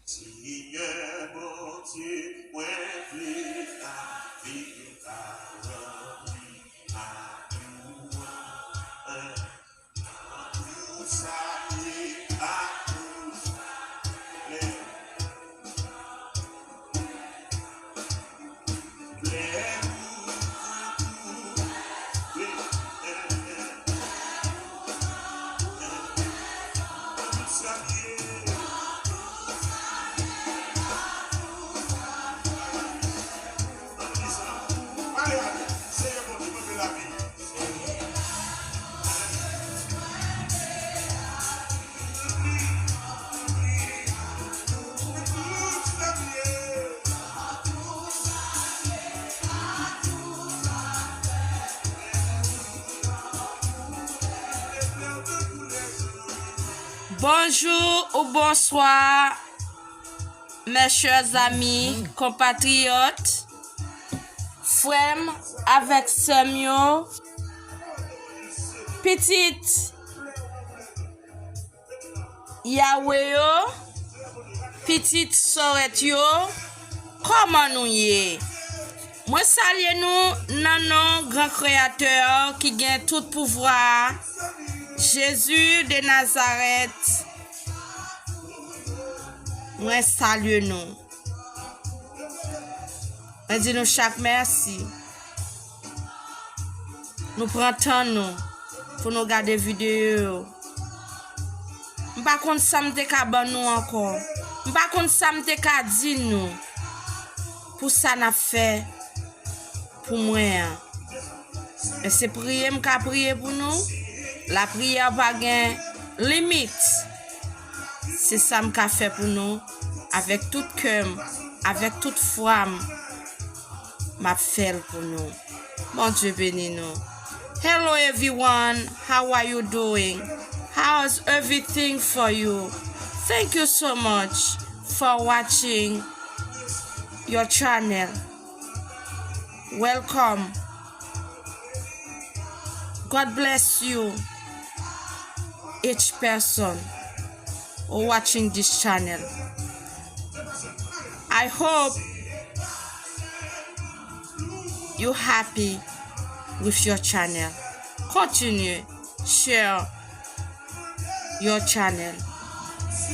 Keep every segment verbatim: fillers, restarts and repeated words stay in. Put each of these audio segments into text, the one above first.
Senyè Bondye, mwen vle lavi m ka ranpli ak lwa. Pou salye ak pou Bonjou ou bonswa, mes chers amis, konpatriyòt, frè m avèk sè m yo, pitit Yawe yo, pitit Sorèt yo, kòman nou ye? Mwen salye nou nan non Gran Kreyatè ki gen tout pouvwa a, Jezi de Nazarèt. Mwen salye nou. Mwen di nou chak mèsi. Nou pran tan nou pou nou gade videyo yo. M pa konn sa m te ka ban nou ankò. M pa konn sa m te ka di nou pou sa n ap fè pou mwen an. Men se priye m ka priye pou nou. Lapriyè pa gen limit. Se sa m ka fè pou nou avèk tout kè m, avèk tout fwa m. M ap fè l pou nou. Bondye beni nou. Hello everyone, how are you doing? How's everything for you? Thank you so much for watching your channel. Welcome. God bless you, each person who watching this channel. I hope you happy with your channel. Continue share your channel.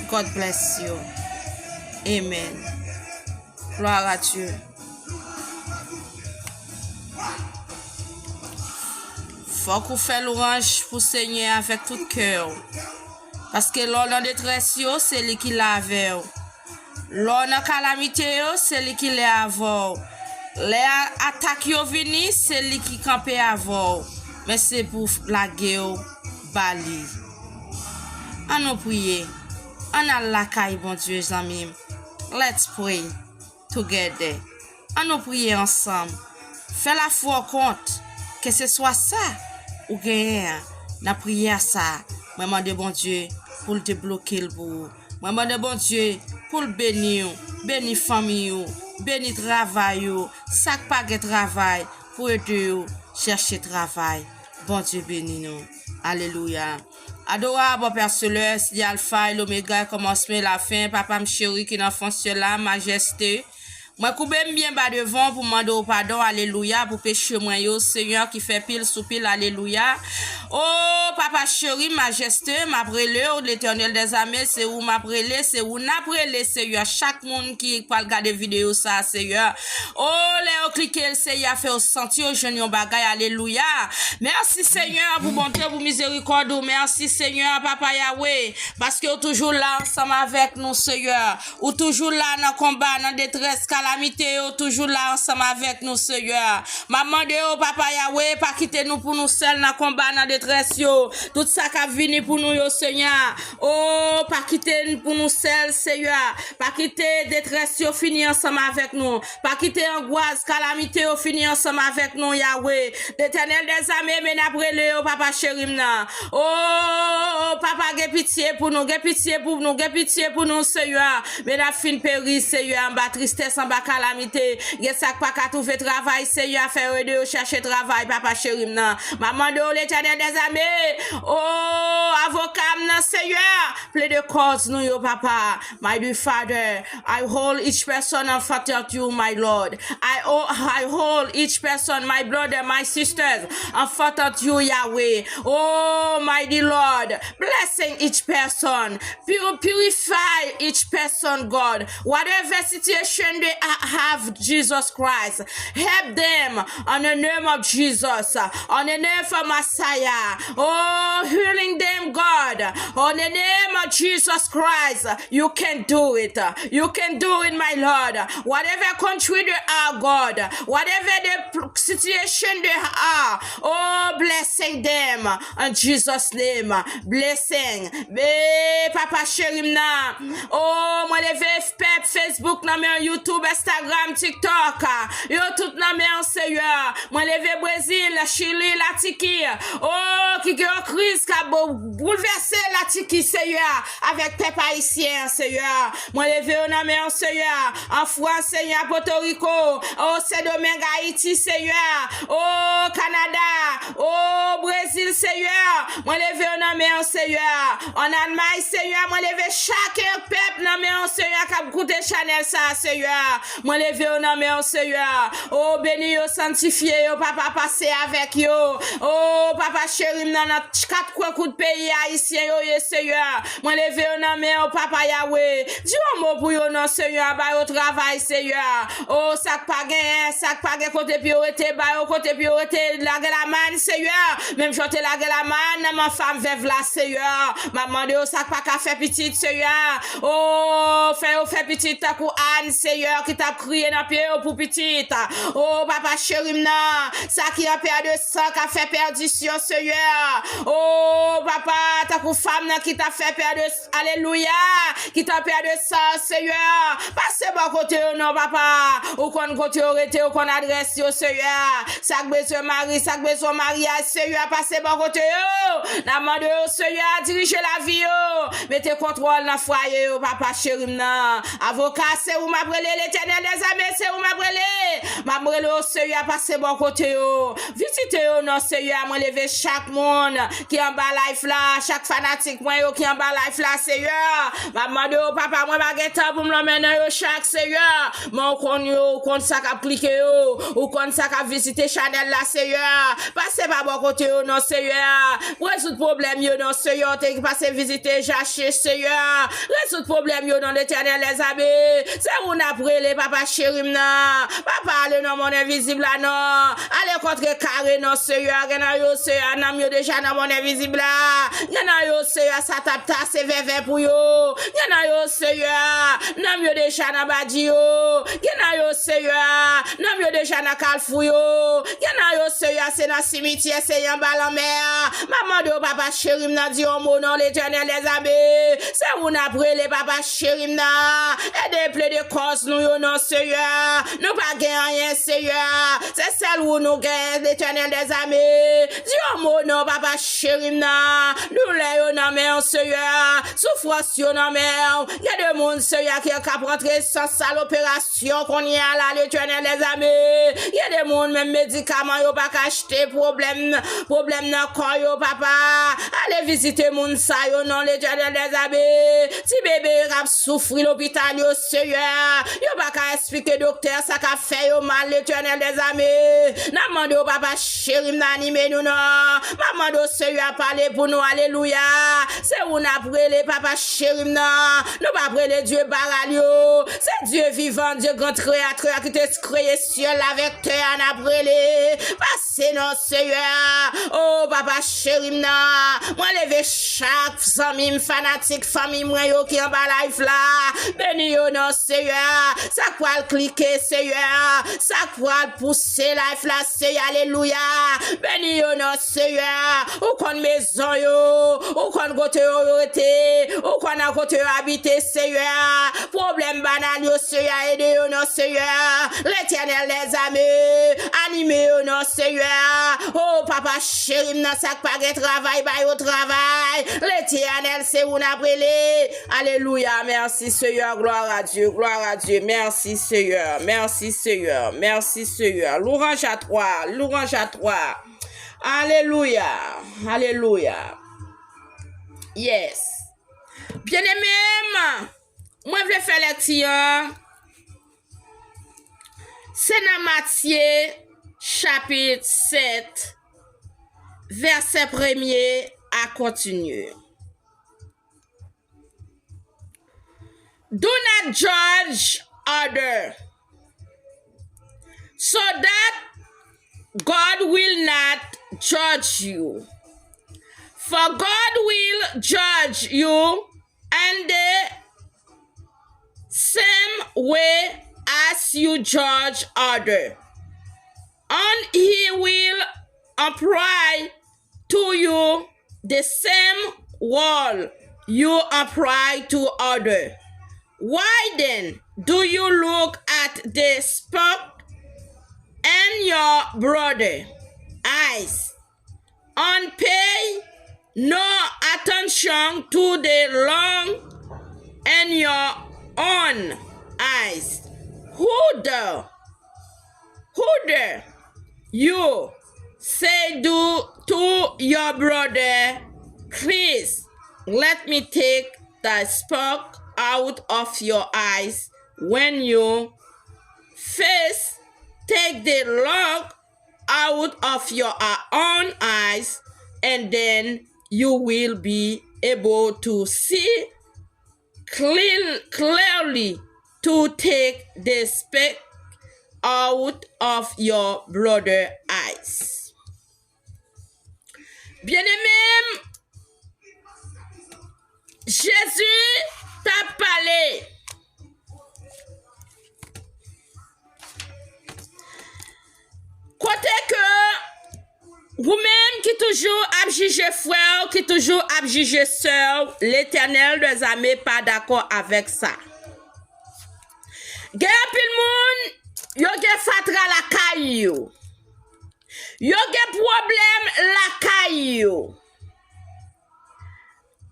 God bless you. Amen. Gloire à Dieu. Fòk ou fè lwanj pou Senyè avèk tout kè w. Paske lè w nan detrès yo, se li ki la avè w. Lè w nan kalamite yo, se li ki la avè w. Lè a-, atak yo vini, se li ki kanpe avè w. Men se pou lage w ba li. An nou priye. Ann al lakay Bondye, zanmi m. Let's pray together. An nou priye ansanm. Fè lafwa w kont, keseswa sa ou genyen an, nan priyè sa a, mwen mande Bondye pou l debloke l pou ou. Mwen mande Bondye pou l beni w, beni fanmi w, beni travay ou, sa k pa gen travay, pou ede yo chèche travay. Bondye beni nou. Alelouya. Adorab Pè Selès, li Alfa e Lomega, kòmansman e lafen, Papa m cheri ki nan fon syèl la, Majeste. Mwen koube m byen ba devan w pou mande w padon, alelouya, pou peche mwen yo, Senyè, ki fè pil sou pil, alelouya. O, Papa cheri, Majeste, m ap rele w, Letènèl dèzame, se ou m ap rele, se ou n ap rele, Senyè, chak moun ki pral gade videyo sa, Senyè. O, lè yo klike l, Senyè, fè yo santi yo jwenn yon bagay, alelouya. Mèsi, Senyè, pou bonte, pou mizerikòd ou. Mèsi, Senyè, Papa Yawe, paske w toujou la ansanm avèk nou, Senyè. Ou toujou la nan konba, nan detrès, kalamite yo, toujou la ansanm avèk nou, Senyè. M ap mande w, Papa Yawe, pa kite nou pou nou sèl nan konba, nan detrès yo. Tout sa k ap vini pou nou yo, Senyè. O, pa kite n pou nou sèl, Senyè. Pa kite detrès yo fini ansanm avèk nou. Pa kite angwas, kalamite yo fini ansanm avèk nou, Yawe. Letènèl dèzame, men n ap rele w, Papa cheri m nan. O, Papa, gen pitye pou nou, gen pitye pou nou, gen pitye pou nou, Senyè. Men n ap fin peri, Senyè, anba tristès, anba kalamite. Gen sa k pa ka twouve travay, Senyè, fè yo ede yo chèche travay, Papa cheri m nan. M ap mande w, Letènèl dèzame, o, avoka m nan, Senyè, plede kò cause nou yo, papa. My dear Father, I hold each person in front of you, my Lord. I, ho- I hold each person, my brother, my sisters, in front of you, Yahweh. Oh, mighty Lord, blessing each person. Pur- purify each person, God. Whatever situation they ha- have, Jesus Christ, help them on the name of Jesus, on the name of Messiah. Oh, healing them, God, on the name of Jesus Christ. You can do it. You can do it, my Lord. Whatever country they are, God, whatever the situation they are, oh, blessing them in Jesus' name. Blessing. Be, papa cheri m nan. Oh, mwen leve pèp Facebook nan men w, YouTube, Instagram, TikTok. Yo tout nan men w, Seyè. Mwen leve Brezil, Chili, Latiki. Oh, ki gen yon kriz k ap bou- boulvèse Latiki, Seyè. Avèk pèp ayisyen an, Seyè. Mwen leve yo nan men w, Seyè. An Frans, Seyè, Pòtoriko. Oh, Sendomeng, Ayiti, Seyè. Oh, Kanada. Oh, Brezil, Seyè. Mwen leve yo nan men w, Seyè. An Almay, Seyè, mwen leve chak pèp nan men w, Seyè, k ap koute chanèl sa a, Seyè. Mwen leve yo nan men w, Seyè. Oh, beni yo, sanntifye yo, papa, pase avèk yo. Oh, papa cheri m nan, nan kat kwen kout peyi ayisyen yo ye, Seyè. Mwen leve yo nan men w, papa Yahweh. Di yon mo pou yo non, Seyè, ba yo travay, Seyè. Oh, sa k pa genyen, sa k pa gen kote pou yo rete, ba yo kote pou yo rete, lage lamàn, Seyè. Menm jan w te lage lamàn nan men fanm vèv la, Seyè. M ap mande w sa k pa ka fè pitit, Seyè. Oh, fè yo fè pitit tankou Ann, Seyè, ki t ap kriye nan pye yo pou pitit. Oh, papa cheri m nan, sa ki an pè de san k ap fè pèdisyon, Seyè. Oh, papa, tankou fanm nan ki t ap fè pè de Alelouya! Ki t ap pè de sa, Seyè. Pase bò kote yo non, papa. Ou konn kote yo rete, ou konn adrès yo, Seyè. Sa k bezwen mari, sa k bezwen maryaj, Seyè, pase bò kote yo. N ap mande yo, Seyè, dirije lavi yo. Mete kontwòl nan fwaye yo, papa cheri m nan. Avoka, se ou m ap rele, Letènèl dèzame, se ou m ap rele. M ap rele w, Seyè, pase bò kote yo. Vizite yo non, Seyè. Mwen leve chak moun ki anba live la, chak fanatik mwen yo ki anba live la, Seyè. M ap mande w, papa, mwen pa gen tan pou m lonmen nan yo chak, Seyè. Men w konn yo, ou konn sa k ap klike yo, ou konn sa k ap vizite chanèl la, Seyè. Pase pa bò kote yo non, Seyè. Rezoud pwoblèm yo non, Seyè. Ou te pase vizite Jache, Seyè. Rezoud pwoblèm yo non, Letènèl dèzame. Se ou n ap rele, papa cheri m nan. Papa, ale nan mond envizib la non. Ale kontre kare non, Seyè. Gen nan yo, Seyè, nanm yo deja nan mond envizib la. Gen nan yo, Seyè, sa t ap tase vèvè pou yo. Gen nan yo, Seyè, nanm yo deja nan badi yo. Gen nan yo, Seyè, nanm yo deja nan kalfou yo. Gen nan yo, Seyè, se nan simityè, se anba lanmè. M ap mande w, papa cheri m nan, di yon mo non, Letènèl dèzame. Se ou n ap rele, papa cheri m nan. Ede plede kòz nou yo non, Seyè. Nou pa gen anyen, Seyè. Se sèl ou nou gen, Letènèl dèzame. Di yon mo non, papa cheri m nan. Doulè yo nan men w, Seyè. Soufrans yo nan men w. Gen de moun, Seyè, ki k ap rantre san sal operasyon kounye a la, Letènèl dèzame. Gen de moun, menm medikaman yo pa ka achte, pwoblèm, pwoblèm nan kò yo, papa. Ale vizite moun sa yo non, Letènèl dèzame. Ti bebe yo k ap soufri lopital yo, Seyè. Yo pa ka eksplike doktè sa k ap fè yo mal, Letènèl dèzame. N ap mande w, papa cheri m nan, anime nou non. M ap mande w, Seyè, pale pou nou, alelouya. Se ou n ap rele, papa cheri m nan. Nou p ap rele dye Baal yo. Se Dye vivan, Dye gran kreyatè a ki te kreye syèl la avèk tè a n ap rele. Pase non, Seyè. O, papa cheri m nan. Mwen leve chak zanmi m, fanatik fanmi mwen yo ki anba live la. Beni yo non, Seyè. Sa k pral klike, Seyè. Sa k pral pouse live la, Seyè. Alelouya. Beni yo non, Seyè. Ou konn mezon yo. Ou konn kote yo rete. Ou konn nan kote yo abite, Seyè. Pwoblèm banal yo, Seyè, ede yo non, Seyè. Letènèl dèzame, anime yo non, Seyè. O, papa cheri m nan, sa k pa gen travay, ba yo travay. Letènèl, se ou n ap rele. Alelouya, mèsi, Seyè, glwa a Dye, glwa a Dye. Mèsi, Seyè, mèsi, Seyè, mèsi, Seyè. Louanj a twa, louanj a twa. Alelouya, alelouya. Yes. Byeneme m, mwen vle fè lèkti an. Se nan Matye, chapit sèt, vèsè premye a kontinye. Do not judge other, so that God will not judge you. For God will judge you in the same way as you judge other, and he will apply to you the same rule you apply to other. Why then do you look at the speck in your brother eyes and pay no attention to the log in your own eyes? Who the, who the, you say do to your brother, please let me take the speck out of your eyes, when you first take the log out of your own eyes, and then you will be able to see clean, clearly to take the speck out of your brother eyes. Byeneme m, Jezi t ap pale. Kote ke ou menm ki toujou ap jije frè w, ki toujou ap jije sè w, Letènèl dèzame pa dakò avèk sa. Gen anpil moun, yo gen fatra lakay yo. Yo gen pwoblèm lakay yo.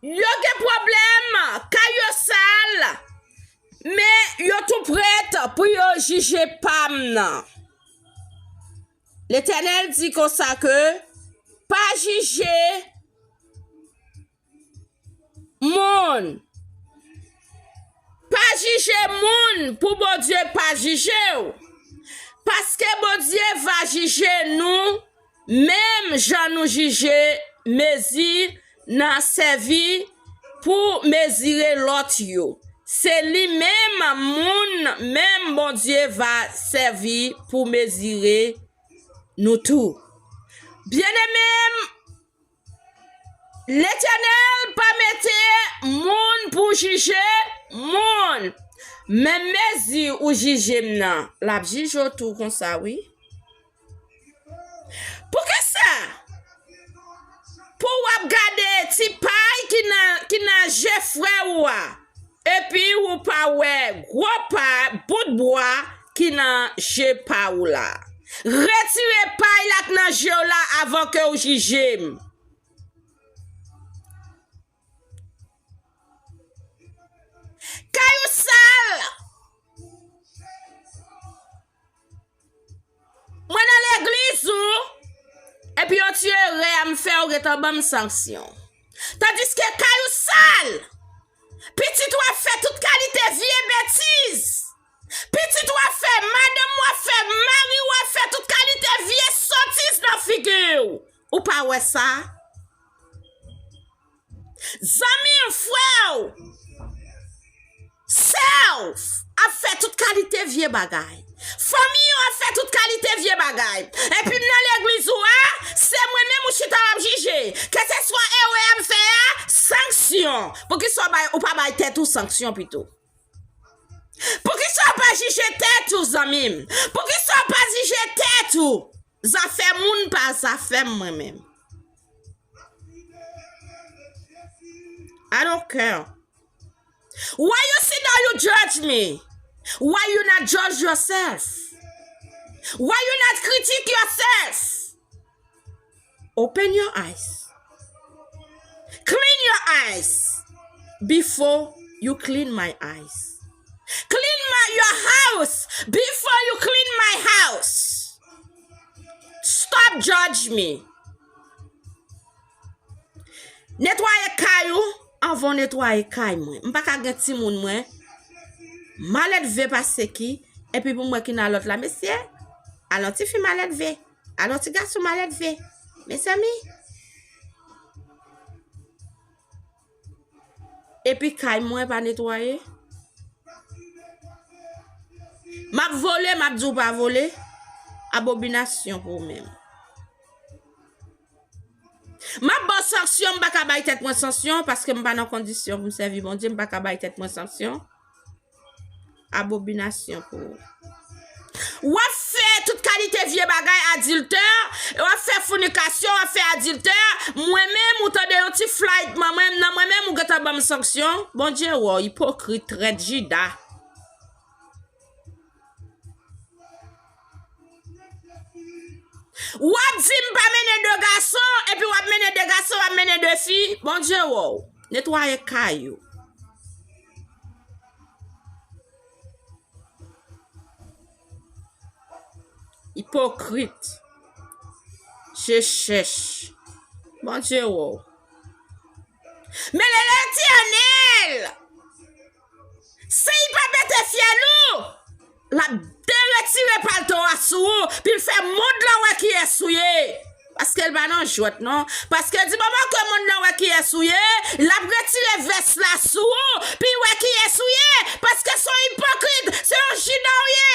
Yo gen pwoblèm, kay yo sal, men yo tou prèt pou yo jije pa m nan. Letènèl di konsa ke, pa jije moun. Pa jije moun pou Bondye pa jije w. Paske Bondye va jije nou menm jan nou jije mezi n ap sèvi pou mezire lòt yo. Se li menm moun, menm Bondye va sèvi pou mezire nou tou. Byeneme m, Letènèl pa mete moun pou jije moun. Menm mezi ou jije m nan, l ap jije w tou konsa, wi. Poukisa? Pou w ap gade ti pay ki nan, ki nan je frè ou a, epi ou pa wè gwo pay, bout bwa ki nan je pa ou la. Retire pay la k nan je w la avan ke w jije m. Kay ou sal. Mwen nan legliz ou, epi yon ti erè a m fè, ou gentan ban m sanksyon. Tandiske kay ou sal, pitit ou ap fè tout kalite vye betiz. Pitit ou ap fè, madanm ou ap fè, mari ou ap fè tout kalite vye sotiz nan figi w. Ou pa wè sa? Zanmi w, frè w, sè w ap fè tout kalite vye bagay. Fanmi w ap fè tout kalite vye bagay. Epi m nan legliz ou a, se mwen menm ou chita w ap jije. Keseswa erè a m fè a, sanksyon. Poukisa w bay, ou pa bay tèt ou sanksyon pito? Poukisa w pa jije tèt ou, zanmi m? Poukisa w pa jije tèt ou? Zafè moun pa zafè m mwen menm. I don't care. Why you sit down, you judge me? Why you not judge yourself? Why you not critique yourself? Open your eyes. Clean your eyes before you clean my eyes. Clean my, your house before you clean my house. Stop judge me. Netwaye kay ou, Anvan w netwaye kay mwen. M pa ka gen timoun mwen maledve pase ki, epi pou m wè ki nan lòt la, mesye, al yon ti fi maledve, al yon ti gason maledve. Mezanmi. Epi kay mwen pa netwaye. M ap vole, m ap di w pa vole. Abobinasyon pou ou menm. M ap ba w sanksyon, m pa ka bay tèt mwen sanksyon, paske m pa nan kondisyon pou m sèvi Bondye, m pa ka bay tèt mwen sanksyon. Abobinasyon pou ou. W ap fè tout kalite vye bagay, adiltè, w ap fè fònikasyon, w ap fè adiltè. Mwen menm, ou tande yon ti flight, mwen menm, nan mwen menm, ou gentan ban m sanksyon. Bondye wè w, ipokrit, trèt, Jida. W ap di m pa mennen de gason, epi w ap mennen de gason, w ap mennen de fi. Bondye wè w. Netwaye kay ou. Ipokrit. Je chèch. Bondye wè w. Men Letènèl, si l pa pete fyèl ou, l ap deretire palto a sou ou, pou l fè mond lan wè kiyès ou ye. Paske l pa nan jwèt, non. Paske di moman ke mond lan wè kiyès ou ye, l ap retire vès la sou ou, pou l wè kiyès ou ye. Paske se yon ipokrit, se yon Jida w ye.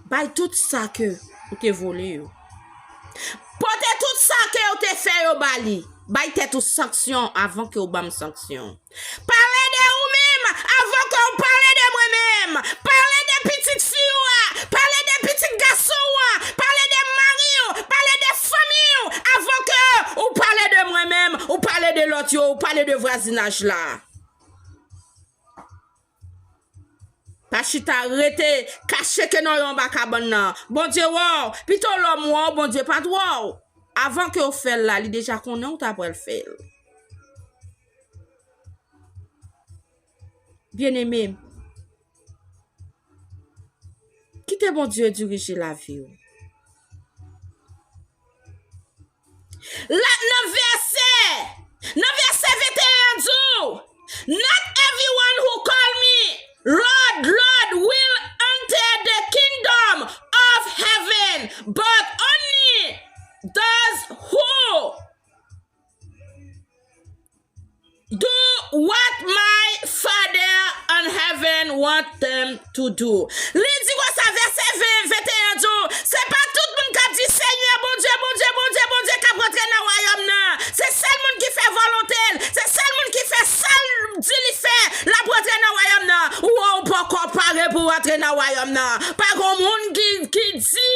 Bay tout sa ke ou te vole yo. Pote tout sa ke ou te fè yo ba li. Bay tèt ou sanksyon avan ke ou ban m sanksyon. Pale de ou menm avan ke ou pale de mwen menm. Pale de pitit fi ou a. Pale de pitit gason ou a. Pale de mari ou. Pale de fanmi ou avan ke ou pale de mwen menm. Ou pale de lòt yo. Ou pale de vwazinaj la. Pa chita, rete kache ke nan yon anba kabann nan. Bondye wè w. Pito lòm wè w, Bondye pa t wè w. Avan ke w fè l la, li deja konnen w ta pral fè l. Byeneme, kite Bondye dirije lavi w. La, nan vèsè, nan vèsè venteyen an di w, "Not everyone who call me Lord, Lord will enter the kingdom of heaven, but only those who do what my Father in heaven want them to do." Li di konsa, vèsè ven, venteyen di w, se pa tout moun k ap di, "Senyè, Bondye, Bondye, Bondye, Bondye," k ap rantre nan wayòm nan. Se sèl moun ki fè volonte l, se sèl moun ki fè sa l di li fè, l ap rantre nan wayòm nan. Ou wè, ou poko pare pou w rantre nan wayòm nan. Pa gon moun ki, ki di,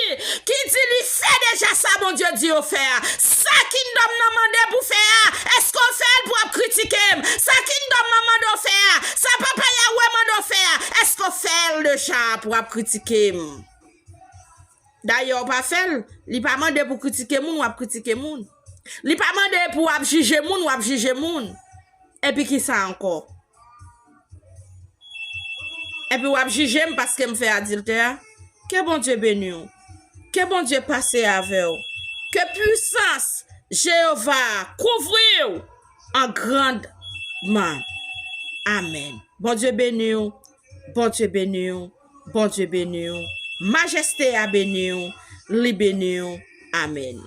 ki di li fè deja sa Bondye di yo fè a. Sa kingdom nan mande pou fè a, èske w fè l pou w ap kritike m? Sa kingdom nan mande w fè a, sa papa Yahweh mande w fè a, èske w fè l deja pou w ap kritike m? Dayè, w pa fè l, li pa mande pou kritike moun, w ap kritike moun. Li pa mande pou w ap jije moun, w ap jije moun. Epi ki sa ankò? Epi w ap jije m paske m fè adiltè a? Ke Bondye beni w. Ke Bondye pase avè w. Ke pisans Jewova kouvri w an grandman. Amèn. Bondye beni w. Bondye beni w. Bondye beni w. Majeste a beni w. Li beni w. Amèn.